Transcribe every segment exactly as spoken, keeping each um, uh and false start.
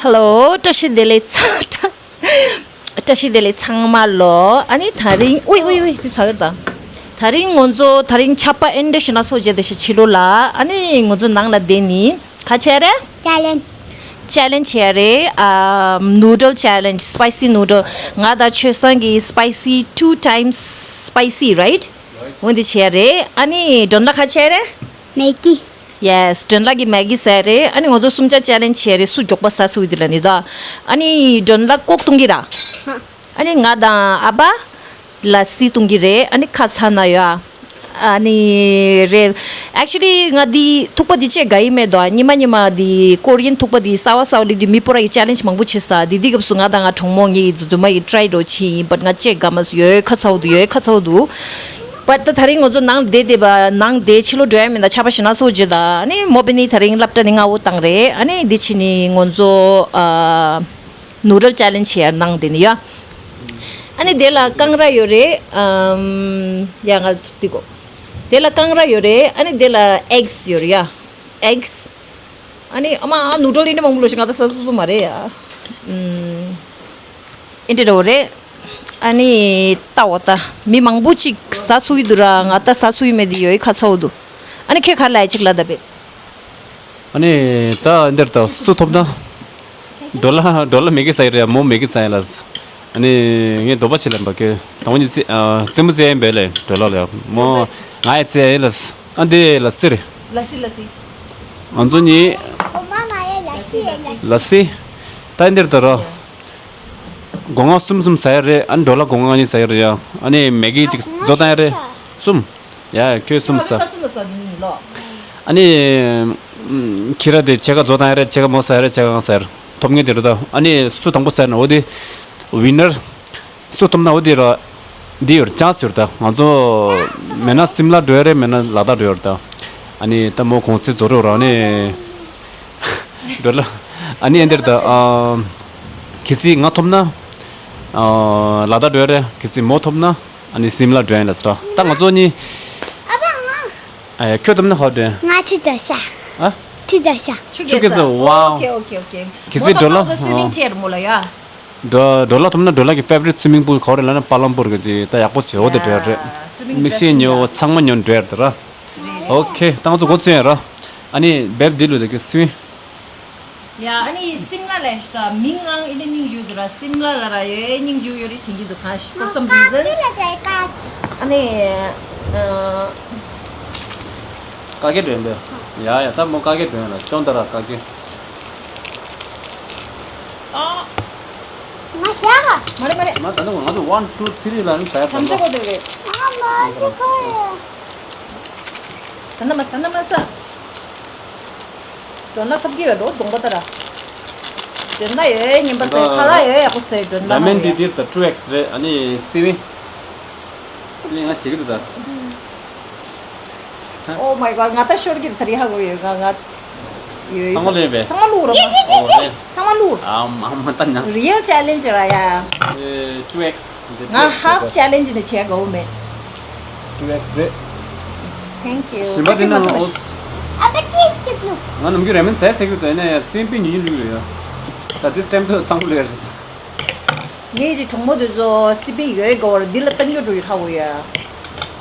Hello, བཀྲ་ཤིས་བདེ་ལེགས་ཚང་། བཀྲ་ཤིས་བདེ་ལེགས་ཚང་མ་ལོ། ཨ་ནི་དེ་རིང་ཨུའི་ཨུའི་ཨུའི་དེ་ཚ་གར་དང་། དེ་རིང་ང་ཚོ་དེ་རིང་ཆབ་པ་ཨེ་འདྲ་ཞིག་ན་སོ་བྱས་དེ་ཞིག་ཕྱི་ལོ་ལ། ཨ་ནི་ང་ཚོ་ནང་ལ་བསྡད་ནི་ག་བྱས་རེད། Challenge. Challenge བྱས་རེད། ཨ། Noodle challenge, spicy noodle. ང་དང་ཆོས་བཟང་གི་spicy, two times spicy, right? འོན་ཏེ་བྱས་རེད། ཨ་ནི་སྒྲོན་ལ་ག་བྱས་རེད། Maggi. Yes, སྒྲོན་ལགས་ཀྱིས་Maggi་ཟ་རེད། ཨ་ནི་ང་ཚོ་གསུམ་ཆ་challenge་བྱས་རེད། སུ་མགྱོགས་པ་ཟ་སུ་ཡི་དེ་ལ་ནི་ད། ཨ་ནི་སྒྲོན་ལགས་ཀོག་བཏུང་གི་ར། ཨ་ནི་ང་དང་ཨ་ཕ་ལ་སི་བཏུང་གི་རེད། ཨ་ནི་ཁ་ཚ་ན་ཡོད་ཨ། ཨ་ནི་རེད། Actually ང་འདི་ཐུག་པ་འདི་བཅས་དགའ་ཡི་མེད་དོ། ཉི་མ་ཉི་མ་འདི་ཀོ་རི་ཡན་ཐུག་པ་འདི་སའོ་སའོ་ལི་འདི་མི་པོ་ར་ཡི་challenge་མང་པོ་བྱེད་ས། འདི་འདི་སྐབས་སུ་ང་དང་ང་གྲོགས་མོ་ངའི་རྫུ་འཛུ་མ་ཡི་try་འགྲོ་ཆི་ཡིན། But་ང་བཅས་དགའ་མ་སུ་ཡོད་ཁ་ཚ་བོ་འདུག་ཡོད་ཁ་ཚ་བོ་འདུག But་ད་དེ་རིང་ང་ཚོ་ནང་བསྡད་བསྡད་པ་ནང་བསྡད་ཕྱི་ལོགས་འགྲོ་ཡ་མིན་ད་ཆབ་པ་ཞིག་ན་སོ་བྱེད་ད། ཨ་ནི་མོ་པེ་ནི་དེ་རིང་སློབ་གྲྭ་ནི་སྔ་བོ་བཏང་རེད། ཨ་ནི་འདི་ཕྱི་ནི་ང་ཚོ་ཨ་noodle challenge་བྱེད་ཡ་ནང་བསྡད་ནི་ཡ། ཨ་ནི་དེ་ལ་རྐང་ར་ཡོད་རེད། ཨམ། ཡ་ང་འདི་གོ་དེ་ལ་རྐང་ར་ཡོད་རེད། ཨ་ནི་དེ་ལ་eggs་ཡོད་རེད་ཡ། Eggs། ཨ་ནི་ཨ་མ་ཨ་noodle་ཨིན་ནི་མང་པོ་ལོ་ཞིག་ང་ད་ཟ་སུ་སུ་མ་རེད་ཡ། ཨམ། ཨིན་དྲི་རོ་རེད། ཨ་ནི་ལྟ་འོ་ད་མི་མང་པོ་ཅིག་ཟ་སུ་ཡི་འདུག་ར། ང་ད་ཟ་སུ་ཡི་མེད་དེ་ཡོད་ཁ་ཚ་བོ་འདུག་ཨ་ནི་ཁྱོད་ག་ལ་ཡ་ཅིག་ལ་ད་བེ། ཨ་ནི་ད་འདིར་ད་སུ་ཐོབ་ན། ཌོ་ལ་ཌོ་ལ་མེ་གི་ས་ཡི་རེད་མོ་མེ་གི་ས་ཡི་ལ། ཨ་ནི་ངས་འདོད་པ་ཆེ་ལ་འབའ་གི་དང་པོ་ཉིད་རྩེ་ཨ་རྩེད་མོ་རྩེ་ཡིན་པས་ལས་ཌོ་ལ་ལ་མོ་ང་ཡི་རྩེ་ཡིན་ལ། ཨ་འདི་ལ་སི་རེད། ལ་སི་ལ་སི། ང་ཚོ་གཉིས། ཨོ་མ་མ་ཡ་ལ་སི་ཡ་ལ་སི། ལ་སི། ད་འདིར་ད་རོ། སྒོ་ང་གསུམ་གསུམ་ཟ་ཡ་རེད། ཨ་ནི་ཌོ་ལ་སྒོ་ང་གཉིས་ཟ་ཡ་རེད་ཡ། ཨ་ནི་མེ་གི་ཅིག་བཟོ་བཏང་ཡ་རེད། གསུམ། ཡ་ཁྱོད་གསུམ་ཟ། ཨ་ནི། ཁྱི་ར་དེ་ཕྱེད་ཀ་བཟོ་བཏང་ཡ་རེད། ཕྱེད་ཀ་མོ་ཟ་ཡ་རེད། ཕྱེད་ཀ་ང་ཟ་ཡ་རེད། ཐོབ་ངེས་དེ་རེད་ད། ཨ་ནི་སུ་དང་པོ་ཟ་ཡ་ན་འོ་དེ། ཝི་ནར། སུ་ཐོབ་ན་འོ་དེ་ར། འདི་ཡོད་ཅན་སི་ཡོད་ད། ང་ཚོ་མེད་ན་སིམ་ལ་འགྲོ་ཡ་རེད། མེད་ན་ལ་དྭགས་འགྲོ་ཡ་རེད་ད། ཨ་ནི་ད་མོ་གོང་སེ་བཟོ་རོགས་ར་ཨ་ནི། འགྲོ་ལ། ཨ་ནི་ཨེ་འདིར་ད། ཨ། གལ་སྲིད་ང་ཐོབ་ན། ཨ། ལ་དྭགས་འགྲོ་ཡ་རེད། གལ་སྲིད་མོ་ཐོབ་ན། ཨ་ནི་སིམ་ལ་འགྲོ་ཡ་ལ་སི་ར། ད་ང་ཚོ་གཉིས། ཨ་ཕ་ང་། ཨ་ཡ་ཁྱོད་ཐོབ་ན་ཧོ་འགྲོ་ཡ། ང་ཁྱི་ད་ཤ། ཨ། ཁྱི་ད་ཤ། ཆུ་ཆུ་གེ་ས། ཨོ་ཁེ་ཨོ་ཁེ་ཨོ་ཁེ། གལ་སྲིད་འགྲོ་ལ། སུ་ཝི་མིང་ཆེར་མོ་ལ་ཡ། འགྲོ་འགྲོ་ལ་ཐོབ་ན་འགྲོ་ལ་གི་ཕེ་ཝ་རིཊ་སུ་ཝི་མིང་པུལ་ག་རེ་ལ་ན་པ་ལམ་པུར་གི་ཅི་ད་ཡག་པོ་བྱེད་འོ་དེ་འགྲོ་ཡ་རེད། མིག་ཤེས་ཉོ་ཚང་མ་ཉོ་འགྲོ་ཡ་རེད་ར། ཨོ་ཁེ་ད་ང་ཚོ་འགོ་ཚུགས་ཡ་ར། ཨ་ནི་བེབ་འདི་ལུ་དེ་གི་སུ་ཝི། ཡ་ཨ་ནི་སིམ་ལ་ལས་ཤུ་ད་མིང་ཨང་ཨི་ནི་སྙིང་རྗེ་འདུག་ར། སིམ་ལ་ལ་ར་ཡོད་སྙིང་རྗེ་ཡོད་རེད་དྲན་གྱི་འདུག་ག for some reason། ཨ་ནི། ཀ་ཀེ་འདྲེན་པས། ཡ་ཡ་ད་མོ་ཀ་ཀེ་འདྲེན་ལ་ཅོང་ད་ར་ཀ་ཀེ། ང་ཞག་མ་རེད་མ་རེད། མ་ད་ནི་ང་ཚོ་one two three་ལ་ནི་ཟ་ཡ་ཐམས་ཅད་གོ་དེ་རེད། ང་མ་ཅི་གོ་རེད། ད་ན་མ་ཟ་ན་མ་ཟ། སྒྲོན་ལ་ཐབ་ཀྱི་ཡོད་འགྲོ་གདོང་པ་ལྟར། སྒྲོན་ལ་ཡོད་ངན་པ་ཟེར་ཁ་ལག་ཡོད་ཡག་པོ་ཟེར་སྒྲོན་ལ་ར་མེན་འདི་འདིར་ད་two X་རེད། ཨ་ནི་སི་ཝི། སི་ཝི་ང་ཞིག་གི་འདུག་ད། Oh my god ང་ད་ཤོར་གྱི་ད་རི་ཧ་གོ་ཡོད་ང་ང་ཡོད་ཚང་མ་ལེན་པས། ཚང་མ་ལུག་ར་མ། ཨོ་ལེན། ཚང་མ་ལུག་ཨམ་ཨམ་མ་ད་ཉག real challenge་ར་ཡ། ཨེ་two X། ང་half challenge་ནི་བྱས་དགའ་བོ་མེད། two X་རེད། Thank you། ཞིམ་པ་དེ་ན་ཨོ། ཨ་ཀ་ཏིས་ཅིག་ལུ། ང་ནམ་རྒྱུན་ར་མེན་ཟས་ཟས་ཀྱི་འདུག་ཡིན་ན་ཡང་སེམས་པའི་ཉིན་ལུས་ཡོད། ད་this time་དུ་གཙང་པོ་ལུས་ཡོད་རེད། ངའི་ཅིག་གྲོགས་མོ་དེ་ཚོ་སི་པི་ཡོད་དགའ་བར་འདི་ལ་བཏང་རྒྱུ་འགྲོ་ཡི་ཧྲ་བོ་ཡ།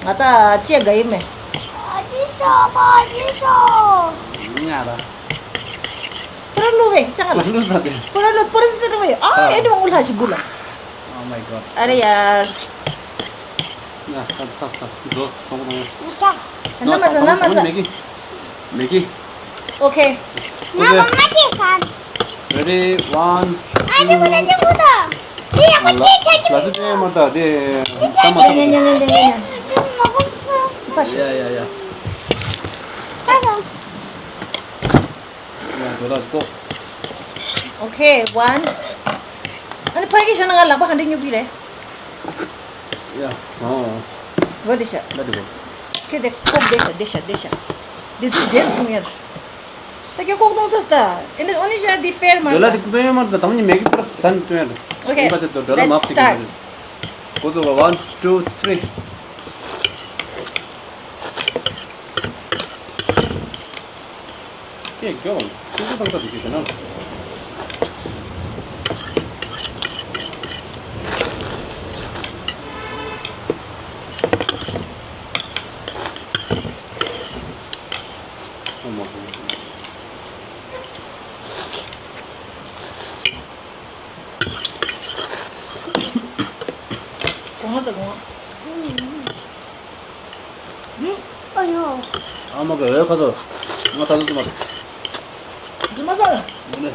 ང་ད་ཅི་དགའ་ཡི་མེད། ཨ་ཅི་ཤོ་པ་ཅི་ཤོ། ང་ར། པུ་ར་ལུ་བས་ཅག་ལ། ལུ་ས་དེ། པུ་ར་ལུ་པུ་ར་ཟེར་བས་ཨ་ཨེ་འདྲ་མང་པོ་ལྷ་ཞིག་བུ་ལ། Oh my god། ཨ་རེ་ཡ། ཡ་ས་ས་ས་འགྲོ་ཐོང་ཐོང་། ས། ན་མ་ས་ན་མ་ས། མེ་གི། མེ་གི། Okay། ང་གོ་ང་དེ་ག Ready, one, two. ཨ་ཅི་བུ་ད་ཅི་བུ་ད། དེ་ཡག་པོ་དེ་ཆ་ཅི་ལ་སི་ཏེ་མ་ད་དེ། དེ་ཆ་ཅི། ཉན་ཉན་ཉན་ཉན་ཉན། ཡ་ཡ་ཡ། ད་ད། ཡ་འགྲོ་ད་ཀོ། Okay, one. ཨ་ནི་ཕ་གི་ཤ་ན་ང་ལག་པ་ག་འདྲ་སྨྱུག་གི་རེད། ཡ། ཨོ། འོ་དེ་ཤ། ད་དེ་གོ། ཁྱོད་དེ་ཁོག་བདེ་ཤ་བདེ་ཤ་བདེ་ཤ། འདི་ཚོ་རྗེས་ལ་ཐུང་ཡར། ད་ཁྱོད་ཁོག་ཐུང་ས་སྟ། ཨེ་འདི་ཨོ་ནི་ཤ་འདི་ཕེར་མ་ཌོ་ལར་རེད། འདི་ཐུང་ཡོད་མ་རེད། ད་དང་ཉི་མེད་ཀི་པར་ཟན་ཐུང་ཡར། Okay, ཡིན་པ་ཚེ་ཌོ་ལར་let's མ་ཕིག་start. གོ་ཚོ་བ་one, two, three. ཀྱེ་མགྱོགས་ལ་ཤིང་ཏོག་བཏང་ས་དེ་ཀྱེ་དེ་ན། ཨ་མ་གི་འོད་ཁ་ཚོ། ང་ད་ཚོ་ཚོ་མ། ཚོ་མ་ཚོ། ངོ་ནས།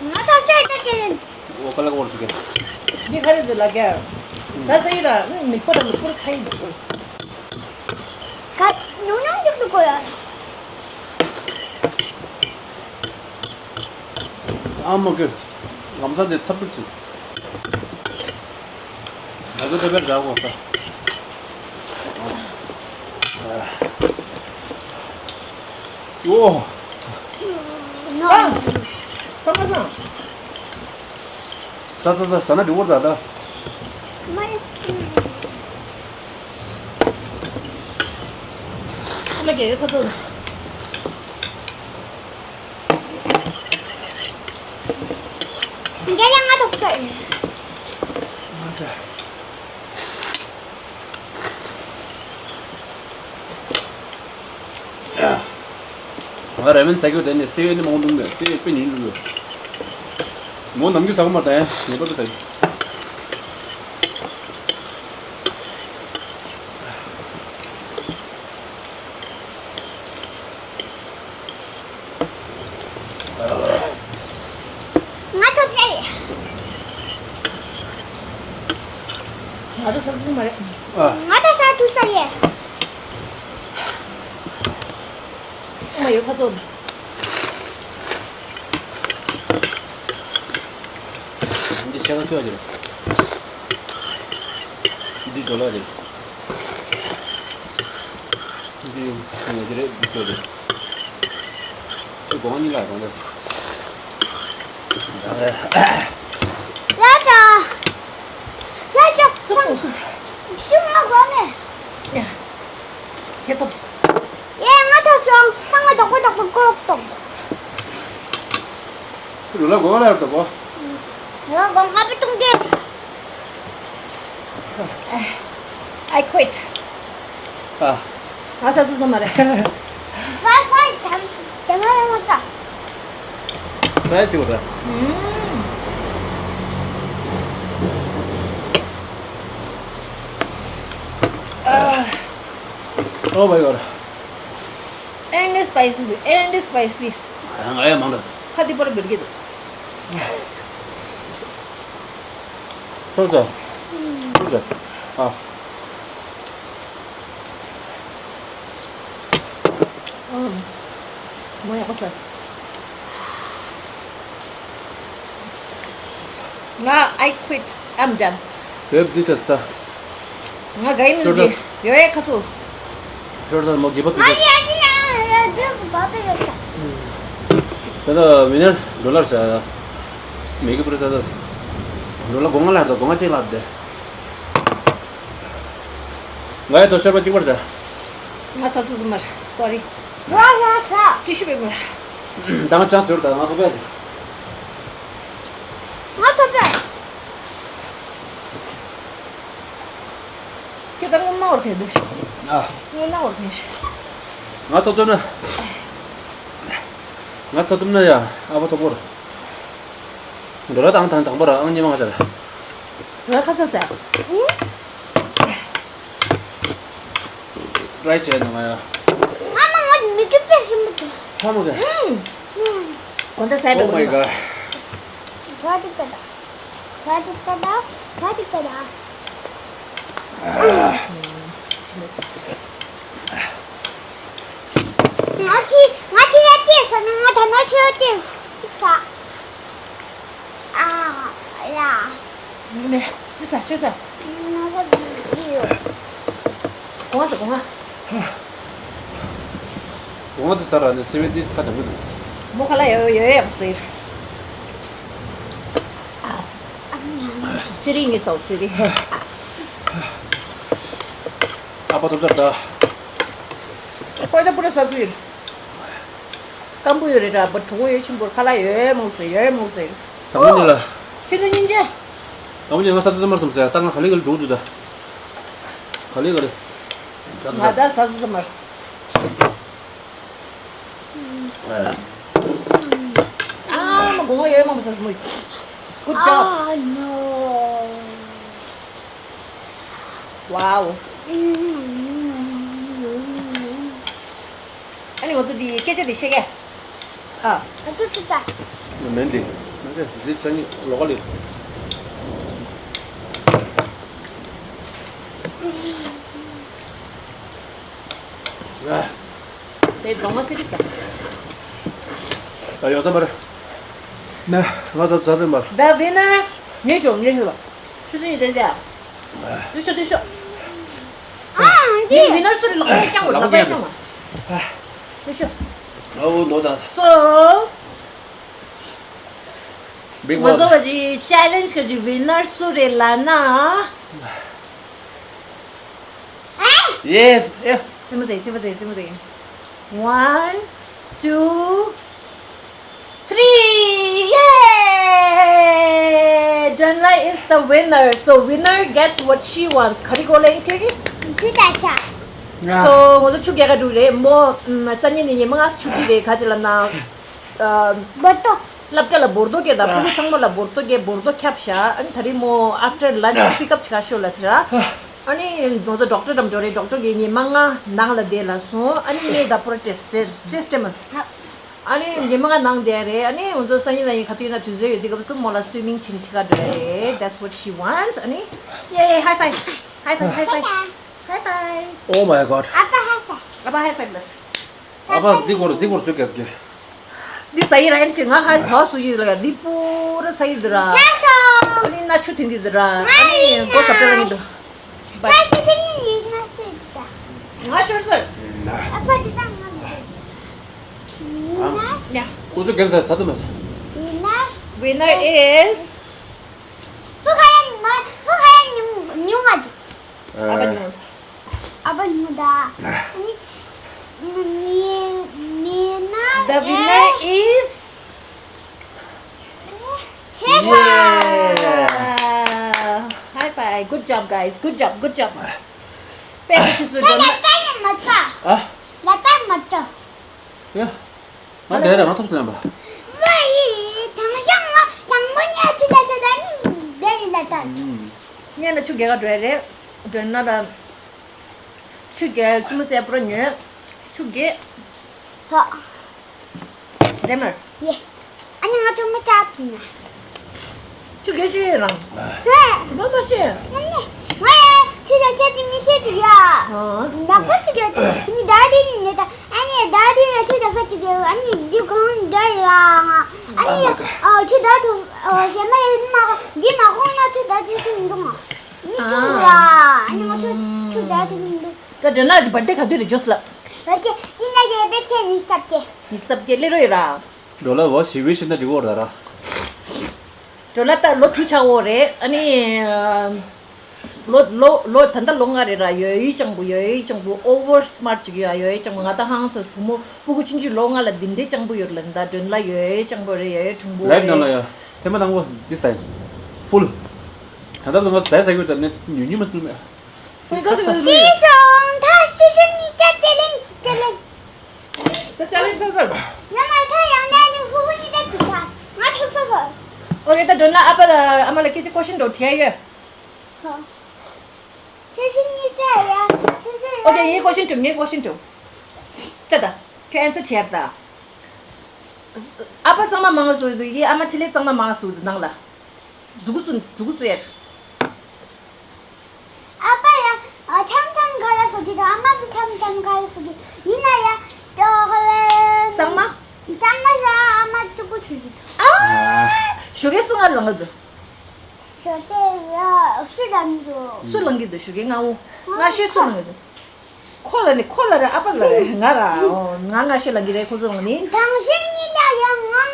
ང་ད་ཚོ་ཡི་ད་ཁྱེད། འོ་ཁ་ལག་འོར་ཞིག་གི། འདི་ཁ་རེ་འདི་ལ་ག་ས་ས་ཡི་ར་མི་ཁོ་ར་མི་ཁོ་ར་ཚ་ཡི་འདུག་ཁ་ཉུང་ཉུང་འཇུག་ཏུ་གོ་ཡ། ཨ་མ་གི། ལམ་སང་དེ་ཚབ་ཏུ་ཕྱིན། ང་ཚོ་དེ་བས་འདྲ་དགོས་ས། ཨོ། ཨ། ས་ས་ས་ས་ས་ན་འགྲིག་པར་ད་ད། མ་ཡ། ཁ་ལ་རྒྱལ་ཡོད་ཁ་ཐུག་འདི་ཡང་ང་ཐོབ་ཚར། ང་ར་མེན་ཟ་རྒྱུ་དེ་ནས་སེ་བའི་ནི་མང་འདུག་མེད། སེ་བའི་དཔེ་ཉུང་འདུག་མོ་ནམ་རྒྱུན་ཟ་གི་མ་ད་ཡང་ངེས་པར་དུ་ཟ་རྒྱུ། ང་ཐོབ་ས་རེད། ང་ད་ས་ཐུབ་མ་རེད། ཨ། ང་ད་ས་ཐུབ་ས་རེད། ཨ་མ་ཡོད་ཁ་ཚོ། འདི་ཆ་ག་ཁྱོད་རེད། འདི་ཌོ་ལར་རེད། འདི་ཉོ་རྒྱུ་རེད། འདི་ཁྱོད་རེད། འདི་སྒོང་གཉིས་ལ་སྒོང་རེད། ཡ་ཅག་ཡ་ཅག་ཤུགས་མ་དགོས་མེད། ཡ། ཁྱེད་ཐོབ་སོང་། ཡ་ང་ཐོབ་སོང་། ང་ང་དོག་པོ་དོག་པོ་ཀོ་རོག་ཏོག་རུ་ལ་སྒོང་ལ་ཡོད་དོག་པོ། ཡ་སྒོང་ང་པི་ཏུང་ཏེ། I quit. ཨ། ང་ས་ཚུགས་ས་མ་རེད། ཧྥའི་ཧྥའི་དམ་དམ་ཡང་མ་ཀ་ཧྥའི་ཅིག་ར། ཨུམ། ཨ། Oh my god. And spicy, and spicy. ང་ཡང་མང་ད། ཁ་དེ་པར་འབུར་གྱི་འདུག་ཐོབ་ཚོ། ཐོབ་ཚོ། ཨ། ཨང་། མོ་ཡག་པོ་ཟ། ང་I quit. I'm done. དེབ་འདི་ཆ་སྟ། ང་ག་ཡིན་ཤོར་འདི་ད། ཡོད་ཡ་ཁ་ཚུ། ཤོར་ད་མོ་རྒྱལ་པོ་དེ་ཆ། ད་ལྟ་མི་ནར་ཌོ་ལར་ཟ། མེ་གི་པུ་ར་ཟ་ཟ། ཌོ་ལར་སྒོ་ང་ལ་ཧར་ད་སྒོ་ང་གཅིག་ལ་ཧར་ད། ང་ཡ་དོ་ཤོར་པ་གཅིག་པར་ཟ། ང་ས་ཚུ་ཟུ་མར། Sorry. ང་ང་ང་། ཊི་ཤུ་པེ་པར། ད་ང་ཅང་ཟོར་ད་ང་ཐོབ་པས། ང་ཐོབ་པས། ཁྱེད་ད་ངོ་མ་བར་དེ་འདུག་ཨ། ངོ་མ་བར་དེ། ང་ཚོ་ཐོབ་ན། ང་ཚོ་ཐོབ་ན་ཡ་ཨ་ཕ་ཐོབ་པོ་ར། འགྲོ་ར་དང་དང་དང་པོ་ར་ཨང་ཉི་མ་ང་ཚ་ར། ར་ཁ་ཚ་ཚ། རའི་བྱས་ནས་ང་ཡ། ང་མ་ང་མི་ཐུབ་པའི་ཞིམ་པོ་འདུག་ཧ་མ་ག་ཧུམ། ཧུམ། གོ་ད་ཟས་འགྲོ་Oh my god. གི་འདུག་ད་ད་ད་ད། ད་ད་ད་ད། ད་ད་ད་ད། ང་ཚི་ང་ཚི་ཡ་ཏེ་ས་ནི་ང་ད་ན་ཆོ་ཏེ་ཏིག་ས། ཨ་ཡ། ནེ་ཆོས་ས་ཆོས་ས། ང་ད་ཡོ། གོང་ས་གོང་ང་། གོང་ང་ཚ་ས་ར་ནི་སེ་བེན་ཏིས་ཁ་དམ་གི་འདུག་མོ་ཁ་ལ་ཡོ་ཡོ་ཡ་ཟེར། སི་རི་ངེ་སོ་སི་རི། ཨ་ཕ་ཐོབ་ཚར་ད། ཁོ་ད་པུ་ར་ས་ཚུ་ཡོད། སྐམ་པོ་ཡོད་རེད་འདྲ་པ་གྲོགས་ཡོད་ཆེན་པོར་ཁ་ལག་ཡོད་མོ་ཟེར་ཡོད་མོ་ཟེར། དང་པོ་ཉིད་ལ། ཁྱོད་ཚོ་སྙིང་རྗེ། དང་པོ་ཉིད་ང་ས་ཚུ་ཚ་མར་སོང་ཟེར་ད་ང་ག་ལེ་ག་ལེ་འགྲོ་འདུག་ད། ག་ལེ་ག་ལེ། ང་ད་ས་ཚུ་ཚ་མར། ཨ་མ་གོང་ཡོད་མོ་ཟེར་མོ། Good job. Oh no. ཝའོ། ཨ་ནི་ང་ཚོ་འདི་སྐད་ཆ་འདི་བཤད་གས། ཨ། ཨ་ཙི་ཙི་ཙི། མེན་འདི། མེན་འདི་འདི་ཆ་ནི་ལོག་ག་ལི། དེ་གྲོང་མ་སི་རི་ས། ད་ཡོང་ས་མ་རེད། ནས་ང་ཚོ་ཚ་དེ་མར། ད་བི་ན། ཉེ་ཤོ་ཉེ་ཤོ། ཆུ་ཚོད་ཉི་ཤུ་རེད་ཡ། དུ་ཤོ་དུ་ཤོ། ཨ་ཡིན་ཡིན་ན་སུ་རེད་ལག་པ་རྐྱང་བ་ལག་པ་རྐྱང་བ། དུ་ཤོ། ཨོ་ནོ་ད། སོ། ང་ཚོ་བ་ཅི་ཅེ་ལེན་ཇི་ག་ཅི་ཝི་ནར་སུ་རེད་ལབ་ན། Yes. Yeah. སིམ་ཟེ་སིམ་ཟེ་སིམ་ཟེ། One, two, three. Yay! Donla is the winner. So winner gets what she wants. ག་རེ་གོ་ལེན་ཁྱོད་ཀྱིས། ཆུ་ད་ཤ། So ང་ཚོ་ཆུ་རྒྱག་ག་འགྲོ་རེད་མོ། སང་ཉིན་ནས་ཉི་མ་ང་ཚོ་ཆུ་ཊི་རེད། ག་ཅི་ལབ་ན། བོ་ཏོ། སློབ་གྲྭ་ལ་བོར་དོ་སྐད་དང་ཕྲུ་གུ་ཚང་མ་ལ་བོར་དོ་སྐད་བོར་དོ་ཁྱབ་ཤག་ཨ་ནི་ད་རེས་མོ་after lunch pick up བྱེད་ག་ཤོག་ལ་ཟེར། ཨ་ནི་ང་ཚོ་ཌོག་ཊར་འགྲམ་འགྲོ་རེད། ཌོག་ཊར་གིས་ཉི་མ་ལྔ་ནང་ལ་བསྡད་ལབ་སོང་། ཨ་ནི་ངས་ད་པོ་ར་ཊེ་སི་ཊེ་སི་ཊེ་མ། ཨ་ནི་ཉི་མ་ལྔ་ནང་བསྡད་རེད། ཨ་ནི་ང་ཚོ་སང་ཉིན་ལ་ཡིན་ག་དུས་ན་དུས་ཚོད་ཡོད་དུས་སྐབས་སུ་མོ་ལ་སུའི་མིང་བྱིན་ཁྲིད་ག་འགྲོ་ཡ་རེད། That's what she wants. ཨ་ནི་ཡེ་ཡེ་high five high five high five high five. Oh my god. ཨ་ཕ་high five. ཨ་ཕ་high five ལ། ཨ་ཕ་འདི་སྐོར་འདི་སྐོར་ཚོད་སྐད་ཀྱི། འདི་ཟ་ཡི་ར་ཡིན་ཞིག་ང་ཧ་གོ་སུ་ཡི་ལ་ཡ་འདི་པུ་ར་ཟ་ཡི་འདི་ར། ཨ་ནི་ན་ཆུ་ཐིང་འདི་འདི་ར། ཨ་ནི་མགོ་ས་པྲ་ལ་ཡིན་འདུག་ང་ཤོར་ཟེར། ཨ་ཕ་འདི་དང་ང་མི་འདུག་ཡིན་ན། ཡ། ཁོ་ཚོ་གན་ས་ཚ་དུ་མ། ཡིན་ན། Winner is. ཕུ་ཁ་ཡ་ཉུང་ཕུ་ཁ་ཡ་ཉུང་ཉུང་ང་འདུག་ཨ་ཕ་ཉུང་། ཨ་ཕ་ཉུང་ད། མི་མི་མི་ན། The winner is. Yeah. High five. Good job, guys. Good job. Good job. པད་ཆུ་སུ་ལ་ཏར་མ་ཏྲ། ཨ། ལ་ཏར་མ་ཏྲ། ཡ། ང་འདྲ་ར་ང་ཐོབ་ལམ་པ། ཝའི། དང་ཤང་ང་དང་པོ་ཉལ་ཆུ་ལ་ཆ་ད་ནི་འདྲ་རི་ལ་ཏར། ངས་ན་ཆུ་རྒྱག་ག་འགྲོ་ཡ་རེད། འགྲོ་ན་ལ། ཆུ་རྒྱག་ཆུ་མོ་རྩེ་པོ་ར་ཉོས། ཆུ་རྒྱག་ཧ། རེད་མར། ཡེ། ཨ་ནི་ང་ཚོ་མི་སྐྲག་ཐུབ་ན། ཆུ་རྒྱག་ཤེས་ཡོད་རང་། ཧེ། ཆུ་མ་མ་ཤེས། ཨ་ནི་ང་ཡ་ཆུ་ལ་ཆ་དེ་མི་ཤེས་ཐུབ་ཡ། ཨ། ནག་པོ་ཆུ་རྒྱག་ཐུབ་ནི་ད་དེ་ནི་ཉོ་ད། ཨ་ནི་ད་དེ་ན་ཆུ་ད་ཧྥ་ཆུ་རྒྱག་ཨ་ནི་འདི་གང་འདྲ་ཡ། ཨ་ནི་ཨ་ཆུ་ད་ཐུབ་ཨ་ཞེ་མ་ཡ་མ་འདི་མ་ཁོང་ན་ཆུ་ད་ཆུ་ཐུབ་འདུག་ཨ། མི་ཆུ་ར། ཨ་ནི་ང་ཚོ་ཆུ་ད་ཐུབ་འདུག་ད་དྲན་ན་ཅི་བར་ཏེ་ག་དུས་རེད་ཇོས་ལབ། བར་ཏེ་དེ་ན་ཡ་བེ་ཆེ་ནི་སྟབས་ཀྱེ། ནི་སྟབས་ཀྱེ་ལེ་རོ་ཡོད་ར། ཌོ་ལར་བ་ཞི་བའི་ཤི་ན་འགྲིག་གོ་ར་ར། ཌོ་ལར་ད་ལོ་དྲུག་ཆགས་འོ་རེད། ཨ་ནི་ལོ་ལོ་ལོ་ད་ལྟ་ལོ་ལྔ་རེད་ར། ཡོ་ཡི་ཅང་པོ་ཡོ་ཡི་ཅང་པོ་ཨོ་ཝར་སི་མར་ཊི་ཅིག་ཡོད། ཡོ་ཡི་ཅང་པོ་ང་ད་ཧང་སོ་བུ་མོ་སྤུ་གུ་ཆུང་ཆུང་ལོ་ལྔ་ལ་འདི་འདྲའི་ཅང་པོ་ཡོད་ལ། ད་ཌོ་ལར་ཡོ་ཡི་ཅང་པོ་རེད། ཡོ་ཡི་གྲུང་པོ་རེད། ལའིབ་ནང་ལ་ཡ་ཐེངས་མ་དང་པོ་འདི་ཟ་ཡིན་ཕུལ། ད་ལྟ་ལོ་ང་ཟ་ཟ་གི་ཡོད་ད་ནི་ཉུ་ཉུ་མ་ཐུབ་མེད། སུས་ག་སུས་ག་སུས། དེ་སོང་ད་སུ་སུ་གཉིས་ཀ་དེ་ལེན་དེ་ལེན། ད་ཅ་ལེན་ས་ས། ཡང་མ་ཐ་ཡང་ན་ནི་ཧུ་ཧུ་ཡི་ད་ཅི་ཐ་ང་ཐུག་ས་ས། ཨོ་ཁེ། ད་འགྲོ་ན་ཨ་ཕ་ལ་ཨ་མ་ལ་སྐད་ཆ་ཀོ་ཤིན་འགྲོ་དྲི་ཡ་ཡོད། ཧ། ཆུ་ཤིང་གཉིས་ཀ་ཡ་ཆུ་ཤིང་ཡ། ཨོ་ཁེ། ངའི་ཀོ་ཤིན་དྲུག་ངའི་ཀོ་ཤིན་དྲུག་ད་ད་ཁྱོད་ཨན་སར་བྱེད་ད། ཨ་ཕ་གཙང་མ་མང་སུ་འདུག་ཡི་ཨ་མ་ཆི་ལེ་གཙང་མ་མང་སུ་འདུག་ནང་ལ། མཛུ་གུ་བཙུགས་མཛུ་གུ་བཙུགས་ཡ། ཨ་ཕ་ཡ་ཨ་འཆམ་འཆམ་ག་ལ་ཕུ་གི་དང་ཨ་མ་གི་འཆམ་འཆམ་ག་ལ་ཕུ་གི་ཡིན་ན་ཡ་ཏོ་ཧ་ལེ། གཙང་མ། གཙང་མ་ཡ་ཨ་མ་ཏུ་གུ་ཆུ་གི། ཨ། ཞོགས་ཀས་སུ་ང་ལངས་གི་འདུག་ཞོགས་ཀས་ཡ་སུ་ལངས་གི་འདུག་སུ་ལངས་གི་འདུག་ཞོགས་ཀས་ང་འུ་ང་ཤེས་སུ་ལངས་གི་འདུག་ཁོ་ལ་ནི་ཁོ་ལ་རེད། ཨ་ཕ་ལ་རེད། ང་ར་ཨོ་ང་ང་ཤེས་ལ་གི་རེད། ཁོ་ཚོ་ལ་ནི། དང་ཤེས་གཉིས་ལ་ཡ་ང་ང་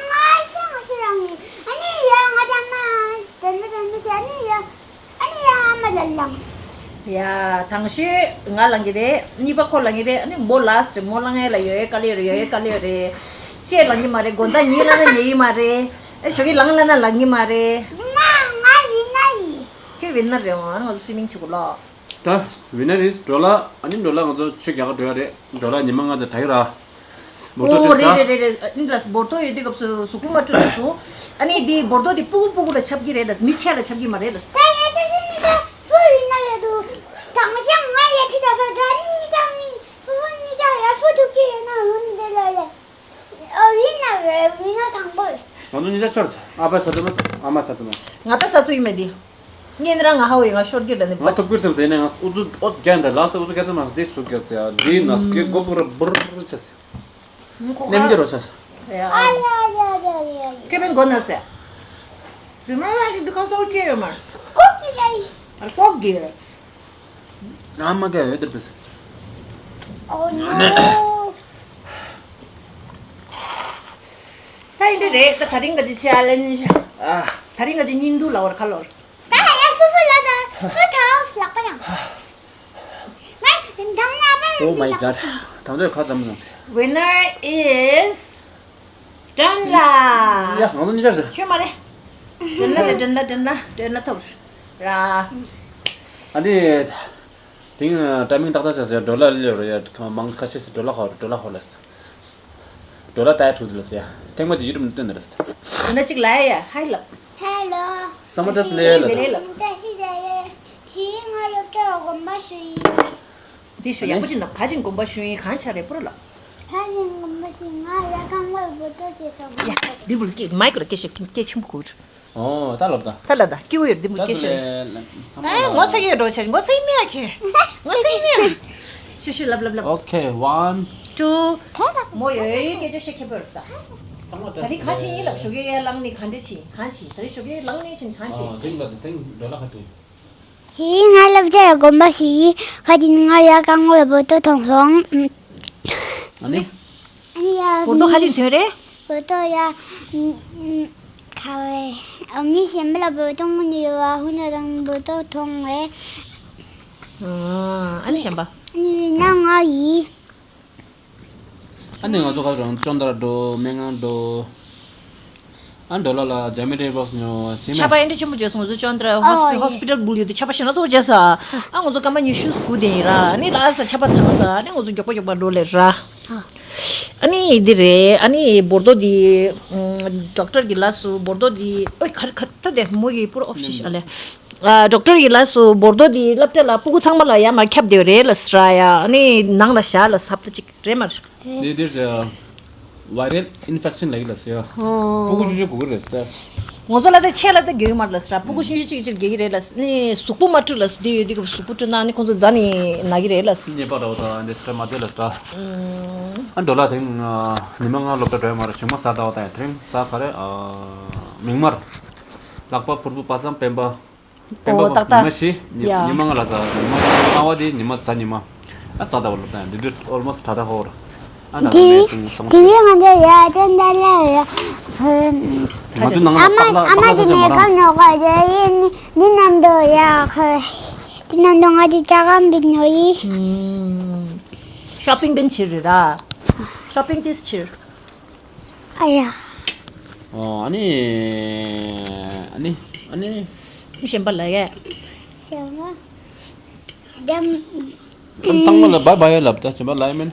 ཤེས་ང་ཤེས་རང་ནི་ཨ་ནི་ཡ་ང་ཅང་མ་དེ་འདྲ་དེ་འདྲ་བྱས་ཨ་ནི་ཡ་ཨ་ནི་ཡ་ཨ་མ་ལ་ལངས། ཡ་དང་ཤེས་ང་ལ་གི་རེད། གཉིས་པ་ཁོ་ལ་གི་རེད། ཨ་ནི་མོ་ལ་སི་རེད། མོ་ལ་ངའི་ལ་ཡོད་ཡོད་དཀའ་ལས་ཡོད་རེད། ཡོད་ཡོད་དཀའ་ལས་ཡོད་རེད། ཆེས་ལ་གི་མ་རེད། དགོང་དག་ཉལ་ལ་ན་ཉལ་གི་མ་རེད། ཨེ་ཞོགས་ཀས་ལངས་ལ་ན་ལངས་གི་མ་རེད། ང་ང་བི་ན་ཡིན། ཁྱོད་བི་ན་རེད། ཨ་ང་ཚོ་སུའི་མིང་བྱེད་དགོས་ལ། ད་ཝི་ནར་ཨིས་ཌོ་ལར། ཨ་ནི་ཌོ་ལར་ང་ཚོ་ཆུ་རྒྱག་ག་འགྲོ་ཡ་རེད། ཌོ་ལར་ཉི་མ་ལྔ་ཙམ་དྲག་གི་ར། བོར་ཏོ་ཨོ་ཊེ་སི་རེད་ཊ། རེད་རེད་རེད། ཨ་ནི་ལ་སི་བོར་ཏོ་ཡོད་དུས་སྐབས་སུ་གཟུགས་པོ་མ་འཁྲུད་སུ། ཨ་ནི་འདི་བོར་ཏོ་འདི་སྤུ་གུ་སྤུ་གུ་ལ་ཁྱབ་ཀྱི་རེད་ལ་སི། མི་ཆེ་ལ་ཁྱབ་ཀྱི་མ་རེད་ལ་སི། ད་ཡ་ཤ་ཤ་ནི་ད་ཕུ་ཝི་ན་ཡོད་དུ་དང་ ང་ཚོ་གཉིས་ཆ་ཆོར་ཚེ་ཨ་ཕ་ས་དུ་མ་ས་ཨ་མ་ས་དུ་མ། ང་ད་ས་སུ་ཡིན་མེད་དེ། ངས་ནི་རང་ང་ཧ་བའི་ང་ཤོར་གྱི་ལ་ནི་ང་ཐུབ་ཀིར་སེམས་ཟེར་ནས་ང་ཨུ་ཚུ་ཨོ་རྒྱན་དང་ལགས་སུ་ཨུ་ཚུ་སྐད་ཚོད་མ་འདི་སུ་ག་ཟེར་འདི་ན་སྐད་མགོ་པུ་ར་འབུར་ཆ་ཟེར། ནེམ་གྱི་རོ་ཆ་ཟེར། ཨ་ཡ་ཡ་ཡ་ཡ་ཡ། ཁེ་པན་གོ་ན་ཟེར། ཛི་མ་ར་ཞིག་འདི་ཁ་སོ་ཅེ་ཡོད་མ། ཀོག་ཏི་ལ་ཡི། ཨ་ཀོག་གི། ཨ་མ་ག་ཡོད་དེ་པས། Oh no. ད་ཡིན་དེ་རེད་ད། ད་རིང་ག་ཅི་ཆེ་ལེན་ཨ། ད་རིང་ག་ཅི་ཉིན་དུ་ལ་བར་ཁ་ལོར། ད་ཡ་སོ་སོ་ལ་ད་ཁོ་ཐའོ་ལག་པ་རང་། ང་དང་ལ་པ། Oh my god. ད་འདོད་ཁ་ཙམ་ནང་། Winner is ཀྲན་ལ། ཡ་ང་ཚོ་གཉིས་ཆར་ཟེར། ཁྱོད་མ་རེད། ཀྲན་ལ་རེད། ཀྲན་ལ་ཀྲན་ལ་ཀྲན་ལ་ཐོབ་ར། ཨ་ནི། དེང་ཊའི་མིང་ཏག་ཏག་བྱས་ཟེར་ཌོ་ལར་ལེ་རོ་ཡ་མང་ཁ་ཤས་སུ་ཌོ་ལར་ཧོ་ཌོ་ལར་ཧོ་ལ་ཟེར། ཌོ་ལར་ཏའི་ཐུག་དུ་ལ་ཟེར་ཡ། ཐེངས་མ་ཅིག་ཡུ་ཊུབ་ནས་བཏོན་ནི་རེད་ཟེར། འདི་ན་ཅིག་ལ་ཡ་ཧའི་ལབ། ཧེ་ལོ། ཚང་མ་ཏྲས་ལེ་ལ། ལེ་ལ། ཏྲས་ལེ་ལ། ཅི་ང་ཡོད་ཀྱང་དགོན་པ་ཞུ་ཡིན། འདི་ཞུ་ཡག་པོ་ཅིག་ལབ། ག་ཅིག་དགོན་པ་ཞུ་ཡིན་གང་ཆ་རེད་པོ་ར་ལབ། ག་ཅིག་དགོན་པ་ཞུ་ང་ཡ་གང་ལ་བོ་ཏོ་ཅེ་སོང་། ཡ་འདི་བུ་ལ་སྐད་མའི་ཀ་ལ་སྐད་ཤེས་སྐད་ཆེན་པོ་གོ། ཨོ་ད་ལབ་ད། ད་ལ་ད་སྐྱིད་པོ་ཡོད་འདི་མོ་སྐད་ཤེས། ཨེ་ངོ་ཚ་གི་ཡོད་འགྲོ་ཆེ་ངོ་ཚ་གི་མེད་ཨ་ཁེ། ངོ་ཚ་གི་མེད་ཨ། ཤུ་ཤུ་ལབ་ལབ་ལབ། Okay, one. Two. མོ་ཡོད་ཡོད་སྐད་ཆ་བཤད་ཁྱད་པར་ད། ཚང་མ་ད་རིང་ག་ཅི་ཡིན་ལབ་ཞོགས་ཀས་ཡར་ལངས་ནས་ག་འདྲ་ཅིག་གང་ཞིག་ད་རིང་ཞོགས་ཀས་ལངས་ནས་ཕྱིན་གང་ཞིག་ཨ་དེང་ལ་དེང་འགྲོ་ལ་ག་ཅི། ཅི་ང་སློབ་གྲྭར་དགོན་པ་ཞིག་ཁ་དེ་ནི་ང་ཡ་གང་ལ་བོ་ཏོ་ཐོང་སོང་། ཨ་ནི། ཨ་ནི་ཡ་བོ་ཏོ་ཁ་ཅིག་ཐོན་རེད། བོ་ཏོ་ཡ་ཁ་བའི་མི་གཞན་པ་ལ་བོ་ཏོ་ངོ་ནི་ཡོད་བ་ཧུ་ན་དང་བོ་ཏོ་ཐོང་བས། ཨ་ནི་གཞན་པ། ཨ་ནི་ཡིན་ན་ང་ཡིན། ཨ་ནི་ང་ཚོ་ཁ་རང་ཅོན་ཏ་ར་འགྲོ་སྨན་ཁང་འགྲོ། ཨ་འགྲོ་ལ་ལ་ཇ་མི་ཏྲི་བོག་སི་ཉོ་ཆི་མེད། ཆར་པ་ཨེ་འདྲ་ཆེན་པོ་བྱས་སོང་། ང་ཚོ་ཅོན་ཏ་ར་ཧོ་སི་ཧོ་སི་པི་ཊལ་སྦུག་ཡོད་དུས་ཆར་པ་ཞེ་ན་ཚོ་བྱས་ས། ཨ་ང་ཚོ་སྐར་མ་ཉི་ཤུ་དགུ་དེ་ཡིན་ར། ཨ་ནི་ལ་ས་ཆར་པ་དྭངས་ས། ཨ་ནི་ང་ཚོ་མགྱོགས་པ་མགྱོགས་པ་འགྲོ་ལེ་ར། ཨ་ནི་འདི་རེད། ཨ་ནི་བོར་དོ་འདི་ཌོག་ཊར་གྱི་ལ་སུ་བོར་དོ་འདི་ཨོ་ཁར་ཁར་ད་དེ་མོ་ཡི་པུ་ར་ཨོ་ཕི་ཤལ་ཨ་ལེ། ཨ་ཌོག་ཊར་ཡི་ལ་སུ་བོར་དོ་འདི་སློབ་གྲྭ་ལ་སྤུ་གུ་ཚང་མ་ལ་ཡ་མ་ཁྱབ་བསྡད་རེད་ལ་སི་ར་ཡ། ཨ་ནི་ནང་ལ་བཞག་ལ་སབ་ད་ཅིག་རེད་མར། འདི་འདིར་བའི་རལ་ཨིན་ཕེག་ཤན་ལ་ཡི་ལ་སི་ཡ། ཧོ། སྤུ་གུ་ཆུང་ཆུང་གུ་གུ་རེད་ཟེར། ང་ཚོ་ལ་ད་ཆེ་ལ་ད་རྒྱག་གི་མ་རེད་ལ་སི་ར། སྤུ་གུ་ཆུང་ཆུང་གཅིག་གཅིག་རྒྱག་གི་རེད་ལ་སི། ནི་གཟུགས་པོ་མ་འཁྲུད་ལ་སི། དེ་ཡོད་དུས་གཟུགས་པོ་འཁྲུད་ན་ནི་ཁོང་ཚོ་རྫ་ནི་ན་གི་རེད་ལ་སི། ཉེས་པ་ར་བ་ད་འདི་སི་ར་མ་དེ་ལ་སི་ར། ཨ་འགྲོ་ལ་དེང་ཉི་མ་ང་སློབ་གྲྭ་འགྲོ་ཡ་མ་རེད། ཞུགས་མ་ས་ཟླ་བ་ད་ཡ་དེ་རིང་ས་ག་རེ། མིག་དམར། ལྷག་པ་ཕུར་བུ་པ་སངས་སྤེན་པ། སྤེན་པ་ཨོ་ཏག་ཏག་ཉི་མ་བཞི། ཉི་ཡ། ཉི་མ་ལྔ་ལ་ཟ། ཉི་མ་ལྔ་པ་དེ་ཉི་མ་གཟའ་ཉི་མ། ཨ་གཟའ་ཟླ་བ་ལོ་ད་འདི་དུས་ཨོལ་མོ་སི་ཊི་ད་ལྟ་ཧོར། ཨ་ན་དེ་ལ་དུང་སོང་། དེ་བས་ང་ཚོ་ཡ་དེ་འདྲ་ལ་ཡ། ང་ཚོ་ནང་ལ་ཨ་མ་པག་ལ་ཨ་མ་པག་ལ་དེ་ཟ་ཆོག་མ་ནས་རང་ཀ་ཉོ་ག་ཡ་ཡིན་ནི་ནམ་དུ་ཡ་ཁ། དེ་ནམ་དུ་ང་དེ་ཅ་གམ་བི་ཉོ་ཡི། ཤོ་པིང་བན་ཕྱིར་རེད་ར། ཤོ་པིང་ཏིས་ཕྱིར། ཨ་ཡ། ཨོ་ཨ་ནི། ཨ་ནི། ཨ་ནི། ཁྱེད་གཞན་པ་ལ་ཡ། གཞན་པ། ཨམ་ཚང་མ་ལ་བའི་བའི་ལབ་ད་གཞན་པ་ལ་ཡ་མིན།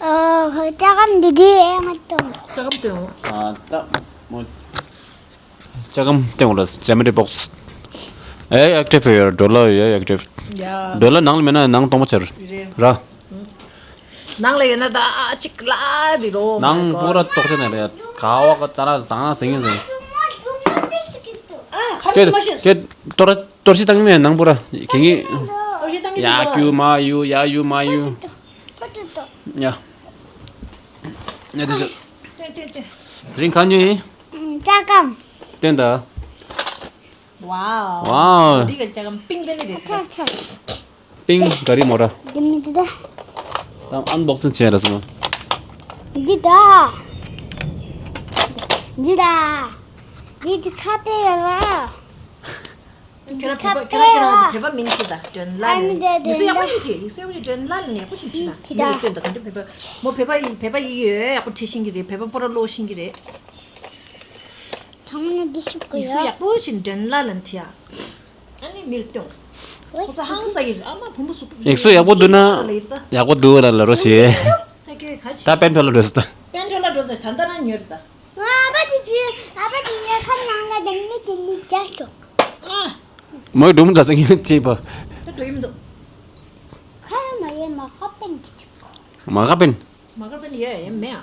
ཨོ་ཧོ་ཅ་གམ་འདི་འདི་ཨེ་མ་གཏོང་། ཅ་གམ་སྟོན་འོ། ཨ་ད་མོ། ཅ་གམ་སྟོན་འོ་ལ་ཇ་མི་ཏྲི་བོག་སི། ཨེ་ཨེག་ཊིབ་ཡོད་ཌོ་ལར་ཡོད་ཨེག་ཊིབ། ཡ། ཌོ་ལར་ནང་ལ་མེད་ན་ནང་གཏོང་མ་ཆར། རེད། ར། ནང་ལ་ཡོད་ན་ད་ཨ་ཅིག་ལ་འདི་རོ། ནང་པུ་ར་ཏོག་ཅན་ནས་རེད། ག་བ་ག་ཙ་ན་བཟང་ན་ཟིང་ངེ་ཟིང་། ཁ་ཁ་མ་ཤེས། ཁྱེད་ཏོར་ཏོར་ཤི་བཏང་ནས་ནང་པུ་ར་གི་ངི། ཏོར་ཤི་བཏང་གི་ཡ་འདུག་གོ། ཀྱུ་མ་ཡུ་ཡ་ཡུ་མ་ཡུ། ཡ། ཡ་དེ་ཤོ། ཏན་ཏན་ཏན། དེ་རིང་ག་ཉོས་ཡིན། ཅ་གམ། ཏན་ད། ཝའོ། ཝའོ། འདི་ག་ཅ་གམ་པིང་པེ་ནི་རེད། ཆ་ཆ། པིང་ག་རི་མོ་ར། འདི་མི་འདི་ད། ད་ཨན་བོག་སིང་བྱས་ར་སོང་། འདི་ད། འདི་ད། འདི་འདི་ཁ་པེ་ཡ་ལ། ཁྱེད་རང་བོད་པ་ཁྱེད་རང་ཁྱེད་རང་ཚོ་བོད་པ་མིང་ཁྱེད་ད་ཌོན་ལ་ལ་ནས་ཡིག་གཟུགས་ཡག་པོ་ཞིག་བྲིས། ཡིག་གཟུགས་ཡག་པོ་ཞིག་ཌོན་ལ་ལ་ནས་ཡག་པོ་ཞིག་བྲིས་ད། ཁྱེད་ད་ནས་སྟོན་ད་ག་འདྲ་བོད་པ་མོ་བོད་པ་ཡིག་བོད་པ་ཡིག་ཡོད་ཡག་པོ་བྲིས་ཤིང་གི་རེད། བོད་པ་པོ་ར་ཀློག་ཤིང་གི་རེད། ཚང་མ་འདི་ཤུགས་ཀྱི་ཡིག་གཟུགས་ཡག་པོ་ཞིག་ཌོན་ལ་ལ་ནས་བྲིས་ཡ། ཨ་ནི་མིལ་ཏོང་། ཁོ་ཚོ་ཧང་སང་གི་རེད། ཨ་མ་བུ་མོ་གཟུགས་པོ་ཡིག་གཟུགས་ཡག་པོ་འདུག་ན་ཡག་པོ་འདུག་ལ་ལ་རོ་ཞེས། ད་སྐྱོ་ག་ད་པན་ཕེ་ལ་འགྲོ་ས་ད། པན་ཕེ་ལ་འགྲོ་ས་ད་ད་ན་ཉོར་ད། ང་ཨ་ཕ་དེ་བུ་ཨ་ཕ་དེ་ཉལ་ཁང་ནང་ལ་དེ་ནི་དེ་ནི་རྒྱ་ཤོག་ཨ། མོའི་སྒྲུང་འདྲ་ས་ངས་བྲིས་པ། ད་འགྲོ་ཡི་མི་འདུག་ཁ་མ་ཡེ་མ་ཁ་པན་གྱི་ཆུ། མ་ཁ་པན། མ་ཁ་པན་ཡེ་ཡེ་མེ་ཨ།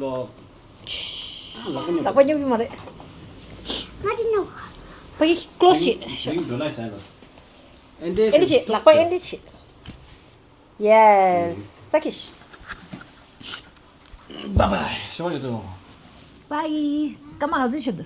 ལོ། ལག་པ་ཉོ། ལག་པ་ཉོ་གི་མ་རེད། ང་ཅི་ཉོ། ཕ་གི་ཀློ་ཤི། ཨེ་འདྲ་བྱེད། ལག་པ་ཨེ་འདྲ་བྱེད། Yes. ས་ཀི་ཤི། Bye bye. ཤོག་ཡོད་དོ། Bye. ཀ་མ་ཨ་ཟི་ཤི་དུ།